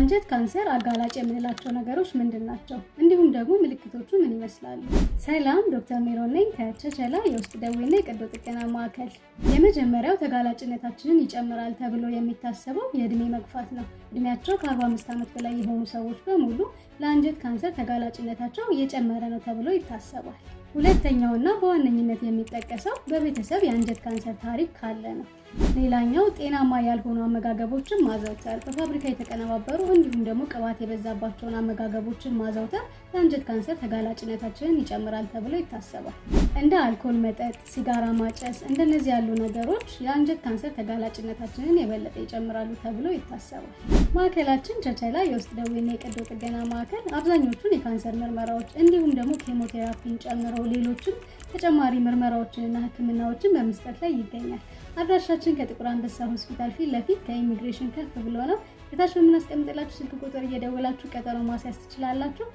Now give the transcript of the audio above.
ለአንጀት ካንሰር አጋላጭ የምንላቸው ነገሮች ምንድን ናቸው? እንዲሁም ደግሞ ምልክቶቹ ምን ይመስላሉ? ሰላም፣ ዶክተር ሜሮን ነኝ ከቸቸላ የውስጥ ደዌና የቀዶ ጥገና ማዕከል። የመጀመሪያው ተጋላጭነታችንን ይጨምራል ተብሎ የሚታሰበው የእድሜ መግፋት ነው። እድሜያቸው ከ45 ዓመት በላይ የሆኑ ሰዎች በሙሉ ለአንጀት ካንሰር ተጋላጭነታቸው እየጨመረ ነው ተብሎ ይታሰባል። ሁለተኛውና በዋነኝነት የሚጠቀሰው በቤተሰብ የአንጀት ካንሰር ታሪክ ካለ ነው። ሌላኛው ጤናማ ያልሆኑ አመጋገቦችን ማዘውተር፣ በፋብሪካ የተቀነባበሩ እንዲሁም ደግሞ ቅባት የበዛባቸውን አመጋገቦችን ማዘውተር ለአንጀት ካንሰር ተጋላጭነታችንን ይጨምራል ተብሎ ይታሰባል። እንደ አልኮል መጠጥ፣ ሲጋራ ማጨስ እንደነዚህ ያሉ ነገሮች የአንጀት ካንሰር ተጋላጭነታችንን የበለጠ ይጨምራሉ ተብሎ ይታሰባል። ማዕከላችን ቸቸላ የውስጥ ደዌና የቀዶ ጥገና ማዕከል አብዛኞቹን የካንሰር ምርመራዎች እንዲሁም ደግሞ ኬሞቴራፒን ጨምሮ ሌሎችም ተጨማሪ ምርመራዎችንና ሕክምናዎችን በመስጠት ላይ ይገኛል። አድራሻችን ከጥቁር አንበሳ ሆስፒታል ፊት ለፊት ከኢሚግሬሽን ከፍ ብሎ ነው። ከታች በምናስቀምጥላችሁ ስልክ ቁጥር እየደወላችሁ ቀጠሮ ማስያዝ ትችላላችሁ።